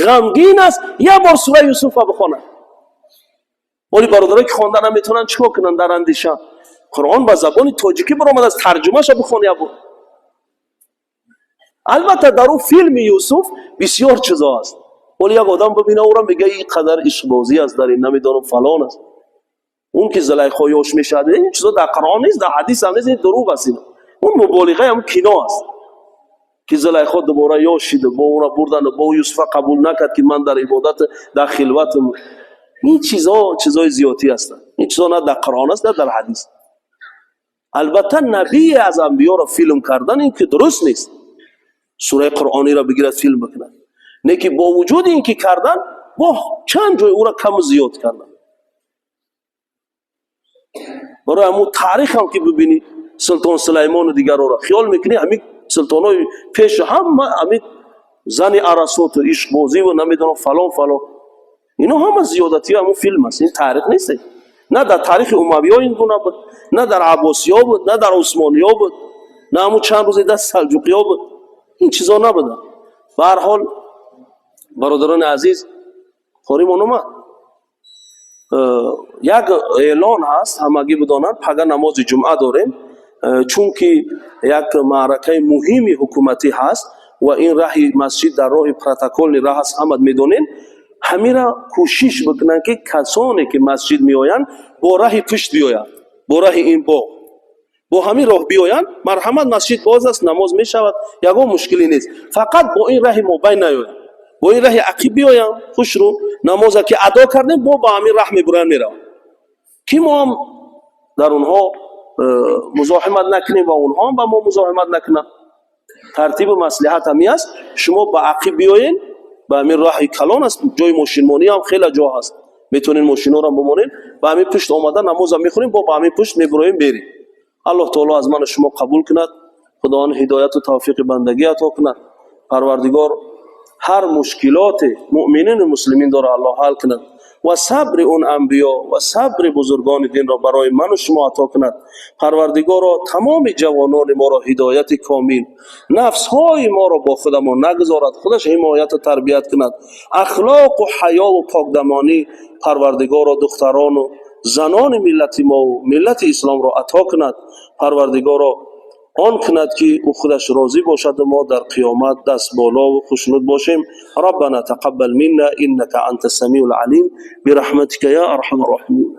Ғамгин аст, як бор сураи Юсуфа бихонад. Оли бародарое ки хонда наметавонанд, чӣ кор кунанд? Дар андеша Қуръон ба забони тоҷикӣ баромадааст, тарҷумаша бихон як бор. Албатта, дар ӯ филми Юсуф бисёр чизо аст. Оли як одам бибина ӯро, мега, ин қадар ишқбозӣ аст дар ин, намедонам, фалон аст. Он ки Зулайхо ёш мешавад, ин чизо дар Қуръон нест, дар ҳадис ҳам нест, ин дурӯғ аст. Ин он муболиғаи ҳам кино аст, ки Зулайхо дубора ёш шида, бо ӯро бурдану бо Юсуфа қабул накард, ки ман дар ибодат, дар хилватам. Ин чизо чизои зиёдтӣ ҳастанд. Ин чизо на дар Қуръон аст, на дар ҳадис. Албатта, набие аз анбиёро филм кардан ин ки дуруст нест, сураи қуръониро бигирад, филм бикунад. Не ки бо вуҷуди ин ки кардан, бо чанд ҷой ӯро каму зиёд кардан. Барои ҳамун таърихам ки бибинӣ, султон Сулаймону дигароро, хиёл мекунӣ, ҳамин султонҳои пешу ҳама ҳамин зани арасоту ишқбозиву, намедонам, фалон фалон, ино ҳама зиёдатиё ҳамун филм аст, ин таърих нест. На дар таърихи умавиё ин гуна буд, на дар аббосиё буд, на дар усмониё буд, на ҳамун чанд рӯзе даст салҷуқиё буд, ин чизо набуданд. Ба ҳар ҳол, бародарони азиз, қоримон омад. Як эълон ҳаст, ҳамагӣ бидонанд: пага намози ҷумъа дорем, чунки як маъракаи муҳими ҳукуматӣ ҳаст ва ин раҳи масҷид дар роҳи протоколни раҳ аст, ҳамат медонем. Ҳамира кӯшиш бикунанд, ки касоне ки масҷид меоянд, бо раҳи пушт биёянд, бо раҳи ин боғ, бо ҳамин роҳ биёянд. Марҳамат, масҷид боз аст, намоз мешавад, ягон мушкиле нест. Фақат бо ин раҳи мобайн наёянд, бо ин раҳи ақиб биёянд. Хушрӯ намоза ки адо кардем, бо ба ҳамин раҳ мебуранд, мераванд, ки мо ҳам дар онҳо музоҳимат накунем ва онҳо ҳам ба мо музоҳимат накунанд. Тартибу маслиҳат ҳами аст: шумо ба ақиб биёен, ба ҳамин роҳи калон аст, ҷои мошинмонӣ ҳам хеле ҷо ҳаст, метавонед мошинҳоро бимонед. Ба ҳамин пушт омада, намоза мехонем, бо ба ҳамин пушт мебуроем, берем. Аллоҳ таоло аз ману шумо қабул кунад. Худованд ҳидояту тавфиқи бандагӣ ато кунад. Парвардигор ҳар мушкилоте муъминину муслимин дора, Аллоҳ ҳал кунад ва сабри он анбиё ва сабри бузургони динро барои ману шумо ато кунад. Парвардигоро, тамоми ҷавонони моро ҳидояти комил, нафсҳои моро бо худамон нагузорад, худаш ҳимояту тарбият кунад. Ахлоқу ҳаёву покдамонӣ, Парвардигоро, духтарону занони миллати мову миллати исломро ато кунад. Парвардигоро, он кунад, ки ӯ худаш розӣ бошаду мо дар қиёмат даст болову хушнуд бошем. Раббана тақаббал минна иннака анта самиу алим бирахматика я арҳама рроҳимин.